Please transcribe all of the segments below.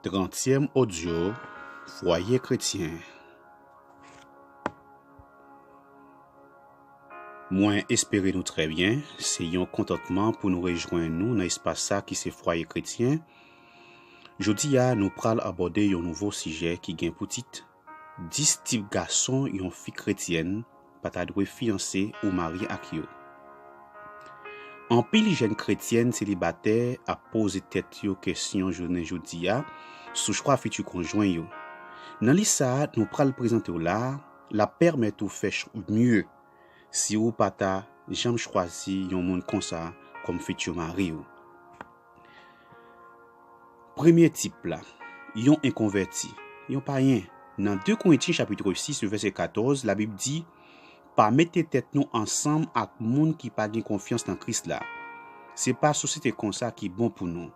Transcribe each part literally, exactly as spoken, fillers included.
Trantyèm odyo, Fwaye Kretyen. Mwen espere nou trè byen. Se yon kontantman pou nou rejwenn nou nan espas sa ki se Fwaye Kretyen. Jodi a, nou pral abòde yon nouvo sijè ki gen pou tit dis tip gason yon fi kretyèn pa ta dwe fiyanse ou marye ak yo. Anpil jèn kretyèn selibatè ap poze tèt yo kesyon jounen jodi a sou chwa fiti konjwen yo. Nan lis sa a nou pral prezante w la a, l ap pèmèt ou fè ch- mye si ou pa ta janm chwazi yon moun konsa kòm fiti mari w. Premye tip la, yon enkonvèti, yon payen. Nan de Korentyen chapit sis, vèsè katòz, Labib di, pa mete tèt nou ansanm ak moun ki pa gen konfyans nan Kris la. Se pa sosyete konsa ki bon pou nou.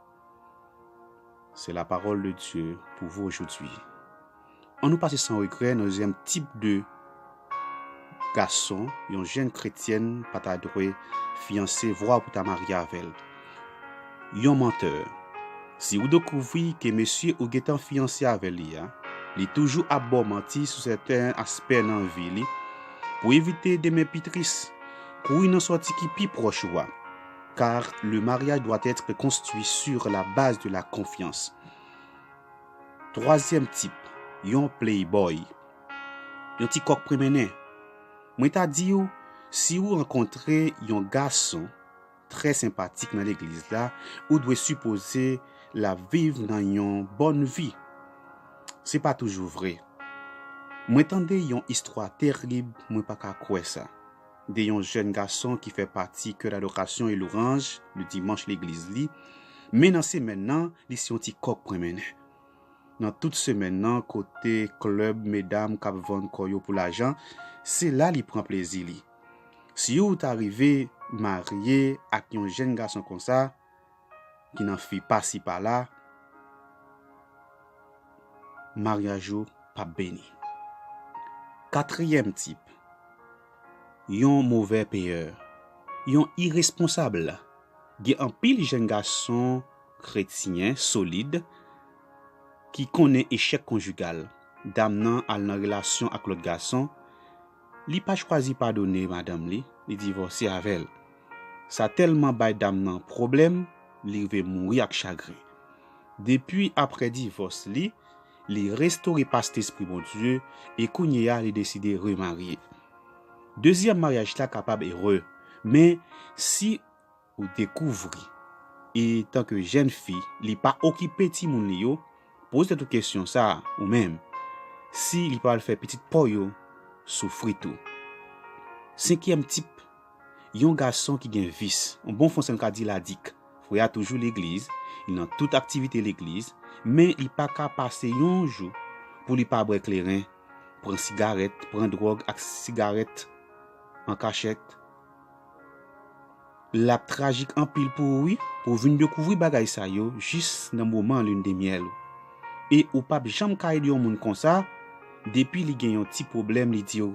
C'est la parole de Dieu pour vous aujourd'hui. Ann nou pase san regrè nan dezyèm tip de gason yon jèn kretyèn pa ta dwe fiyanse, vwa pou ta marye avè l. Yon mantè. Si ou dekouvri ke mesye ou gentan fiyanse avè li a, li toujou ap ba w manti sou sèten aspè nan vi li, pou evite demen pi tris, kouri nan sòti ki pi pwòch ou a, car le mariage doit être construit sur la base de la confiance. Twazyèm tip, yon playboy. Yon ti kòk prenmennen. Mwen ta di w, si ou rankontre yon gason trè senpatik nan legliz la, ou dwe sipoze l ap viv nan yon bòn vi. Se pa toujou vre. Mwen tande yon istwa terib, mwen pa ka kwè sa. De yon jèn gason ki fè pati kè d'adorasyon e lwanj le dimanch legliz li, men nan semèn nan, li se yon ti kòk prenmennen. Nan tout semèn nan, kote klèb medam k ap vann kò yo pou lajan, se la li pran plezi li. Si ou ta rive marye ak yon jèn gason konsa, ki nan fi pasi pala, maryaj ou p ap beni. Katriyèm tip, yon movè peyè, yon iresponsab. Gen anpil jèn gason kretyen solid ki konnen echèk konjigal. Dam nan al nan relasyon ak lòt gason, li pa chwazi padone madanm li, li divòse avè l. Sa tèlman bay dam nan pwoblèm, li rive mouri ak chagren. Depi aprè divòs li, li restore pas lespri Bondye e kounye a li deside remarye. Dezyèm maryaj la kapab ere, men si ou dekouvri, etanke jèn fi, li pa okipe timoun li yo, poze tèt ou kesyon sa a, ou menm, si li pral fè pitit pa w yo soufri tou. Senkyèm tip, yon gason ki gen vis. An bon fransè nou ka di ladik. Frè a toujou legliz, li nan tout aktivite legliz, men li pa ka pase yon jou pou li pa bwè kleren, pran sigarèt, pran dwòg ak sigarèt an kachèt. L ap trajik anpil pou ou wi, pou w vin dekouvri bagay sa yo jis nan moman lin de myèl ou. E ou p ap janm ka ede yon moun konsa, depi li gen yon ti pwoblèm, li di w,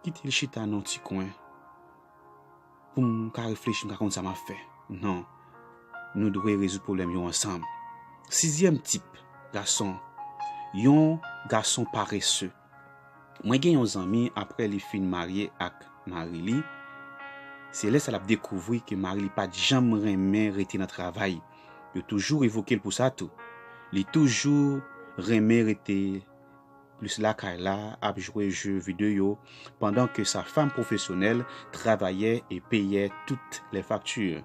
kite l chita nan yon ti kwen pou m ka reflechi, m ka konn sa m ap fè. Non. Nou dwe rezoud pwoblèm yo ansanm. Sizyèm tip gason, yon gason parese. Mwen gen yon zanmi, aprè li fin marye ak mari li, se lè sa l ap dekouvri ke mari li pa t janm renmen rete nan travay. Yo toujou revoke l pou sa tou. Li toujou renmen rete plis lakay la, ap jwe je videyo, pandan ke sa fanm pwofesyonèl travayè e peyè tout lè fakti.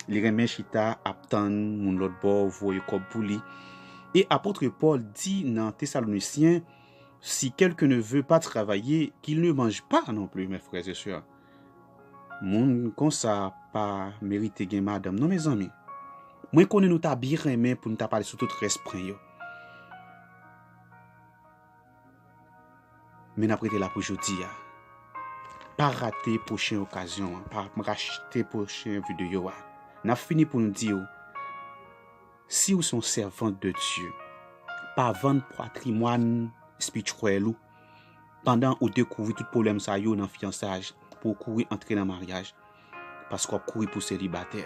Li renmen chita ap tann moun lòt bò voye kòb pou li. E apot Pòl di nan Tesalonisyen, si quelqu'un ne veut pas travailler, qu'il ne mange pas non plus, mes frères et sœurs. Moun konsa pa merite gen madanm non, mezanmi. Mwen konnen nou ta byen renmen pou nou ta pale sou tout rès pwen yo. Men n ap rete la pou jodi a. Pa rate pwochen okazyon an, pa rate pwochen videyo a. N ap fini pou n di w, si w se yon sèvant de Dye, pa vann patrimwàn espirityèl ou pandan ou dekouvri tout pwoblèm sa yo nan fiyansaj pou w kouri antre nan maryaj, paske w ap kouri pou selibatè.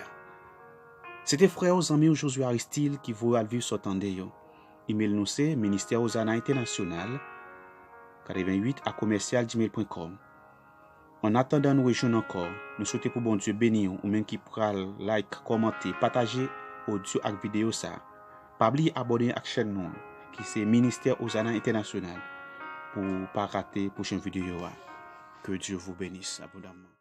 Se te frè w, zanmi w Josué Aristil ki voye w al viv sa w tande yo. Email nou se ministè Ozana Entènasyonal katreventuit a commercial gmail point com. An atandan nou rejwenn ankò, nou swete pou Bondye beni w, ou menm ki pral like, kòmante, pataje odyo ak videyo sa. Pa bliye abòne ak chèn nou an, ki se Ministè Ozana Entènasyonal, pou w pa rate pwochen videyo a. Que Dieu vous bénisse abondamment.